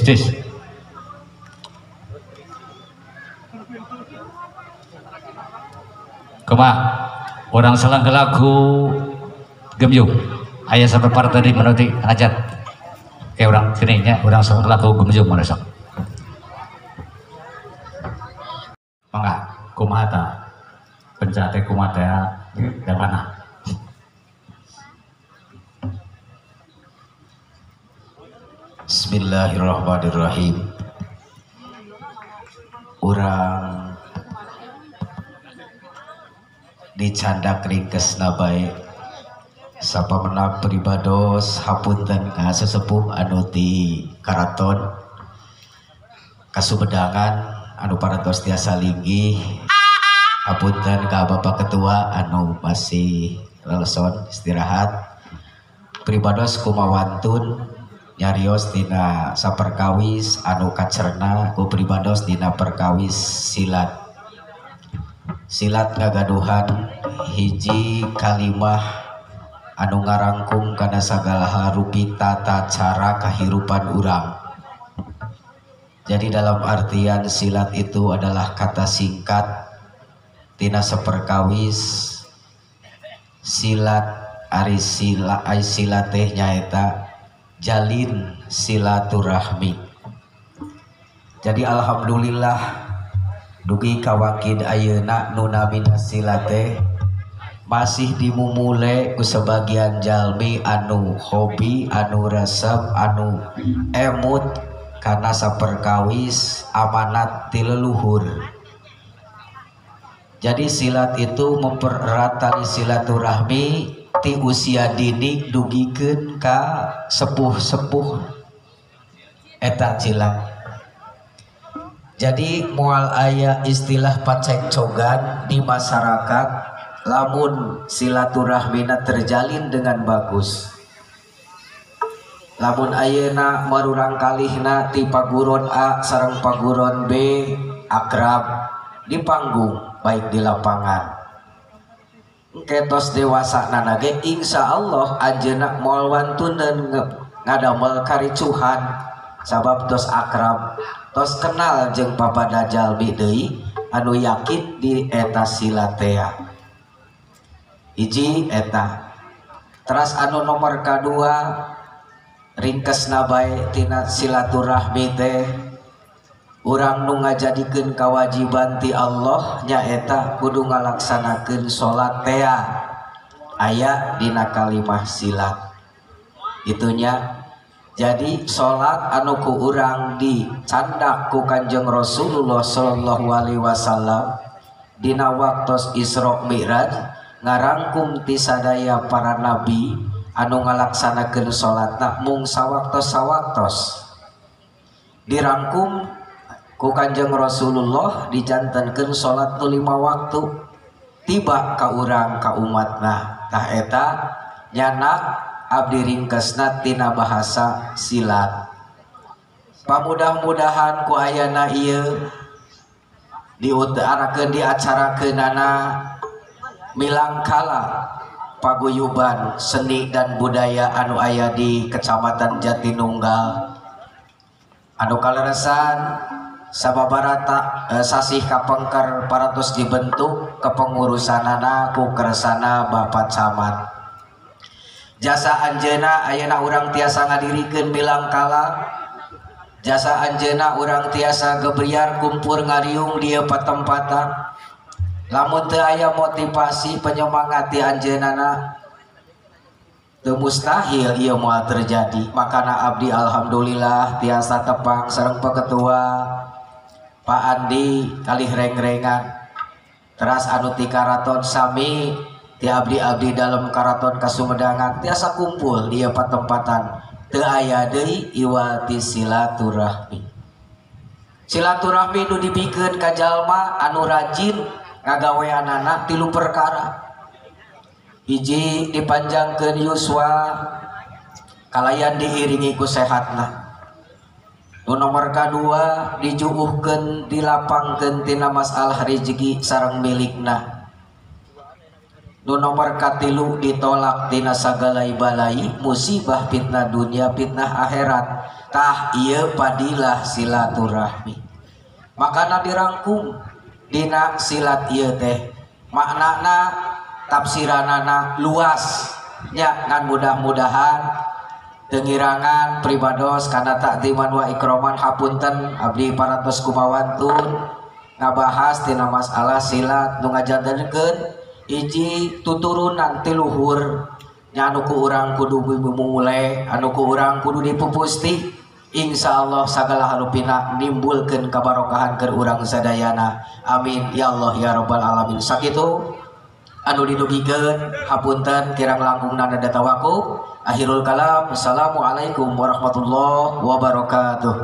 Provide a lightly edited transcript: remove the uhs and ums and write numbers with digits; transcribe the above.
Tes. Kumaha orang salang lagu gemyung aya sampai partai di menuti hajat kayak orang sini nya orang salang lagu gemyung mana sok mangga kumaha ta pencate kumaha teh da mana. Bismillahirrahmanirrahim. Urang dicandak ringkesna bae sapamenak pribados hapunten ka sesepuh anu ti karaton kasumedangan anu parantos tiasa linggih, hapunten ka Bapak Ketua anu masih leleson istirahat. Pribados kumawantun nyarios dina saperkawis anu kacerna ku pribados dina perkawis silat. Silat ngagaduhan hiji kalimah anu ngarangkum kana sagala rupi tata cara kahirupan urang. Jadi dalam artian silat itu adalah kata singkat tina saperkawis silat ari sila ai silat teh nyaeta jalin silaturahmi. Jadi alhamdulillah Dugi ka wakid ayeuna nu namina silat teh masih dimumule ku sebagian jalmi anu hobi, anu resep, anu emut karena saperkawis amanat ti leluhur. Jadi silat itu mempererat tali silaturahmi ti usia dini dugikeun ka sepuh-sepuh eta silat. Jadi moal aya istilah pacekcogan di masyarakat lamun silaturahmina terjalin dengan bagus. Lamun ayeuna marurang kalihna ti paguron A sareng paguron B akrab di panggung baik di lapangan. Ketos dewasa nana ge insya Allah anjeunna moal wantuneun ngadamel karicuhan sabab tos akrab, tos kenal jeung papada jalmi deui anu yakin di eta silat tea. Hiji eta. Teras anu nomor kadua ringkesna bae tina silaturahmi teh urang nu ngajadikeun kawajiban ti Allah nyaeta kudu ngalaksanakeun salat tea aya dina kalimah silat. Itunya. Jadi salat anu ku urang dicandak ku Kanjeng Rasulullah sallallahu alaihi wasallam dina waktos Isra Mi'raj ngarangkum ti sadaya para nabi anu ngalaksanakeun salatna mung sawaktos-sawaktos dirangkum ku Kanjeng Rasulullah dijantenkeun salat nu 5 waktu tiba ka urang ka umatna. Tah eta nyanak abdi ringkesna tina bahasa silat. Pamudah-mudahan ku ayana ieu diutarakeun diacarakeunana milangkala paguyuban seni dan budaya anu aya di Kecamatan Jatinunggal anu kaleresan sababarata sasih kapengker parantos dibentuk kepengurusanana ku kersana Bapak Camat. Jasa anjeuna ayeuna urang tiasa ngadirikeun milangkala, jasa anjeuna urang tiasa gebriar kumpul ngariung di patempatan. Lamun teu aya motivasi penyemangat ti anjeunana teu mustahil ieu moal terjadi. Makana abdi alhamdulillah tiasa tepang sareng Pak Ketua Pak Andi kalih reng-rengan teras anu ti karaton sami ti abdi-abdi dalam karaton Kasumedangan tiasa kumpul di patempatan teu aya deui iwati silaturahmi. Silaturahmi nu dibikeun ka jalma anu rajin ngagaweanana tilu perkara. Hiji dipanjangkeun yuswa kalayan diiringi ku sehatna. Nu nomor kadua dijuuhkeun dilapangkeun tina masalah rezeki sareng milikna. Nu nomor katilu ditolak tina sagala balai musibah fitnah dunia fitnah akhirat. Tah ieu padilah silaturahmi. Makana dirangkum dina silat ieu teh maknana tafsiranana luas nya, ngan mudah-mudahan tengirangan pribados kana takdiman wa ikroman. Hapunten abdi parantos kumawantun ngabahas tina masalah silat nu ngajantenkeun hiji tuturunan ti luhur nya anu ku urang kudu mumule, anu ku urang kudu dipupusti. Insyaallah sagala harupina nimbulkeun kabarokahan keur urang sadayana. Amin ya Allah ya rabbal alamin. Sakitu anu didugikeun, hapunten kirang langkungna nada tawakuf. Akhirul kalam, assalamualaikum warahmatullahi wabarakatuh.